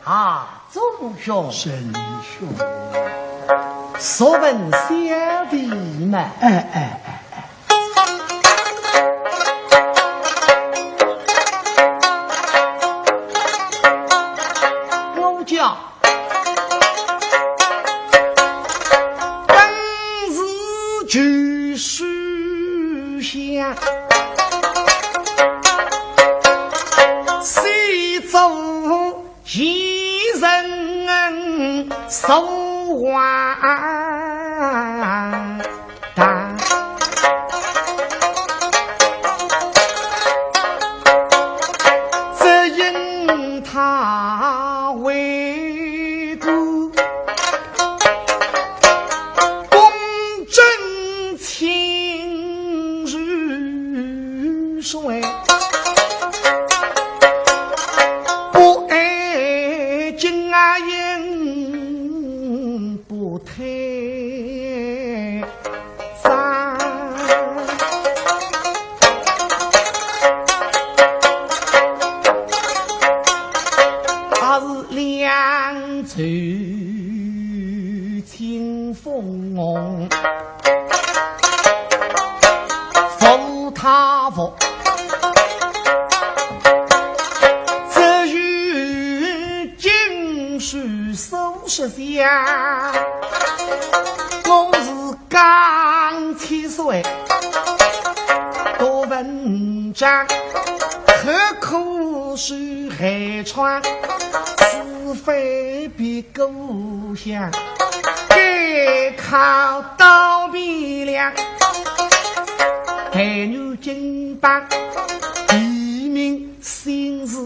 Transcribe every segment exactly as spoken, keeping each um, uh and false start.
啊，宗兄。沈兄。若问小弟嘛，哎，哎，哎，哎。我家本是旧书香，谁知 其人说话大，只因他为官公正清如水。 不爱金啊，也不推扳。他是两袖清风红， 服他服，只有经书数十项，我是刚七岁，读文章，何苦是寒窗，是非别 故乡，该考到汴梁，待遇金榜，第一名新是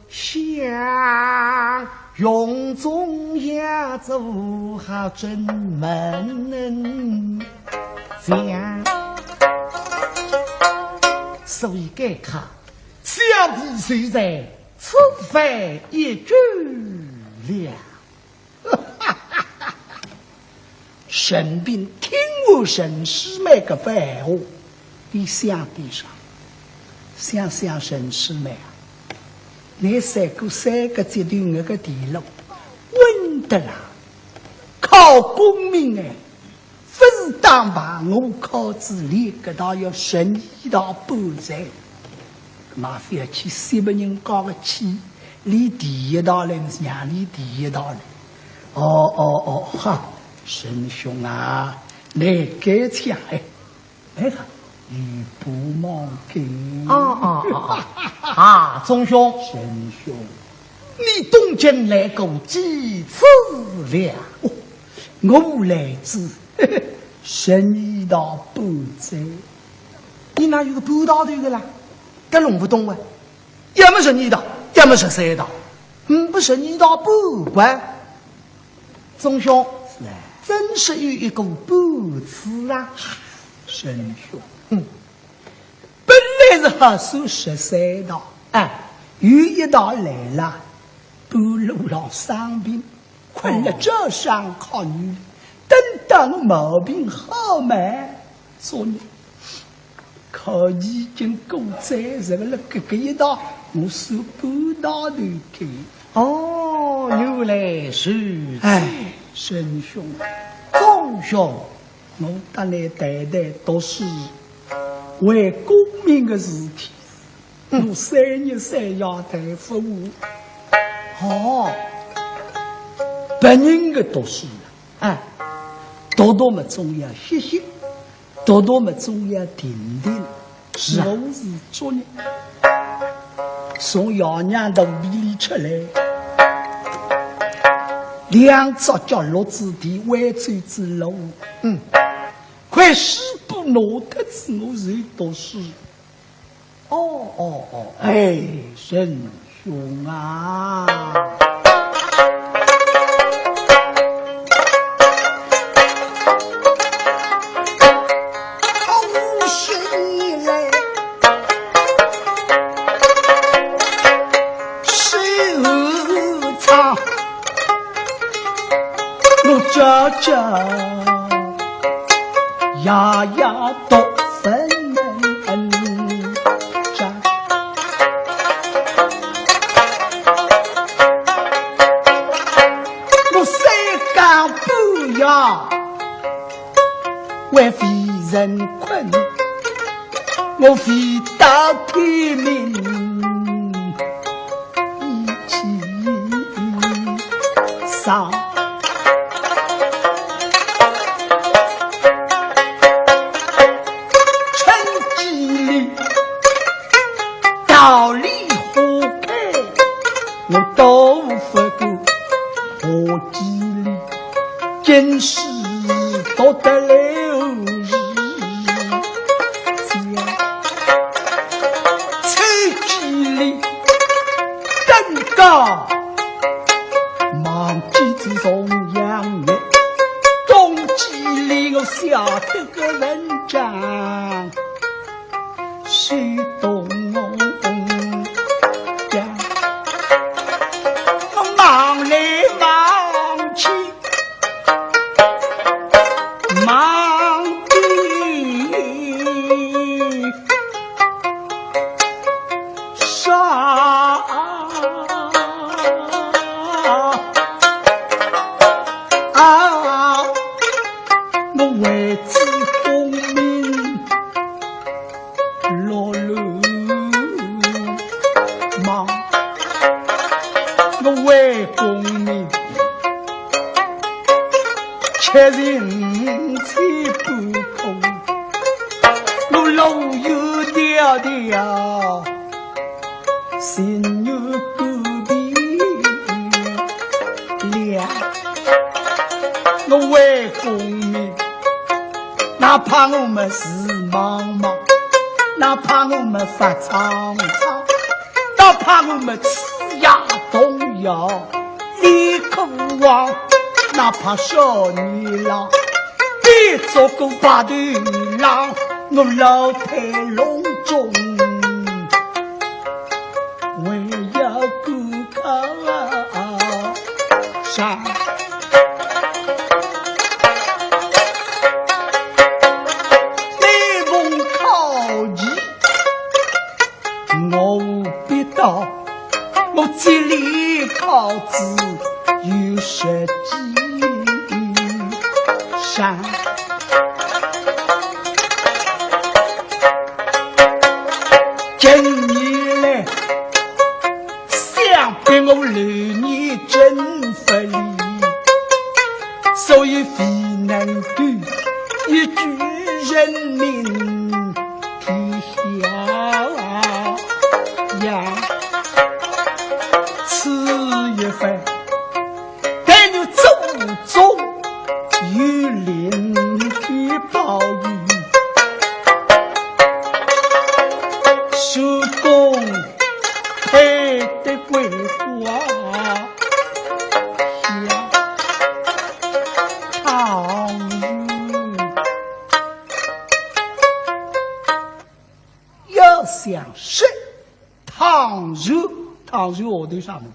相，用中也做好真门将。所以该考，小弟虽在此番一举了。 沈并听完沈世美搿番闲话，伊想点啥？想想沈世美啊，倷三个三个节头，倷个电路稳得啦，考功名哎，勿是打牌，我靠仔倷搿搭要十二道半哉。 嘛覅去说别人家个去，连第一道来，让伊第一道来。哦，哦，哦，哈，沈兄啊，倷该请，哎，哎哈，有不忙给。哦，哦，哦，哦，啊，宗兄。沈兄。你东京来过几次了？哦，我来仔，嘿嘿，十二道半哉。 伊哪有个半道头个啦？搿弄勿懂啊！要么十二道，要么十三道，呒不十二道半个。宗兄，是啊。真是有一个半字啊。沈兄，嗯。本来是好算十三道，哎，有一道来了，半路浪生病， 困了，哦。这上考你，等到我毛病好嘛，说你考已经过哉，这个了，搿个一道，我算半道头个。哦，原来如此。哎，沈兄，宗兄，我搭倷谈谈读书，为功名个事体。 我三日三夜谈勿完。哦，别人个读书啊，哎，读读么总要歇歇，读读么总要停停。是啊。我是作孽，从爷娘肚皮里出来，两只脚落仔地，剜走仔路。嗯，块书簿拿脱仔，我就读书。 哦，哦，哦，哎，沈兄啊。好生来，是无常，我家家 夜夜读文章。还非人困，我非到天明一起上。趁机里，桃李花开，我都不过花季里。 今世独得来日子，秋季里登高望见仔重阳月，冬季里我写得个文章 是东家，我忙来忙去，忙得啥？啊，我为仔功名 落落忙，我为功名，吃尽千般苦，我路远迢迢，心有干戈了。我为功名， 哪怕我们是茫茫，哪怕我们发苍苍，哪怕我们呲牙动摇，你可望，哪怕少年郎，比作个白头狼，我老态龙钟，还要顾考上。 每逢考期，我必到，我竭力考仔有十几上。近年来， 想必我流年真不利，所以未能够一举成名天下呀。此一番，但愿祖宗有灵天保佑，叔公 配得桂花香糖油。要想食糖油，糖油下头啥物事？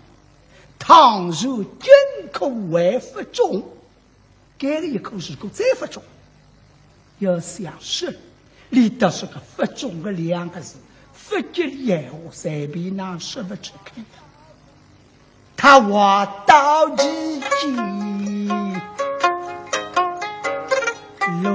糖油金苦还勿中。 搿个一苦如果再勿中，要想食，俚搭说个勿中个两个字，勿吉利闲话，随便哪说勿出口。他话到期间，来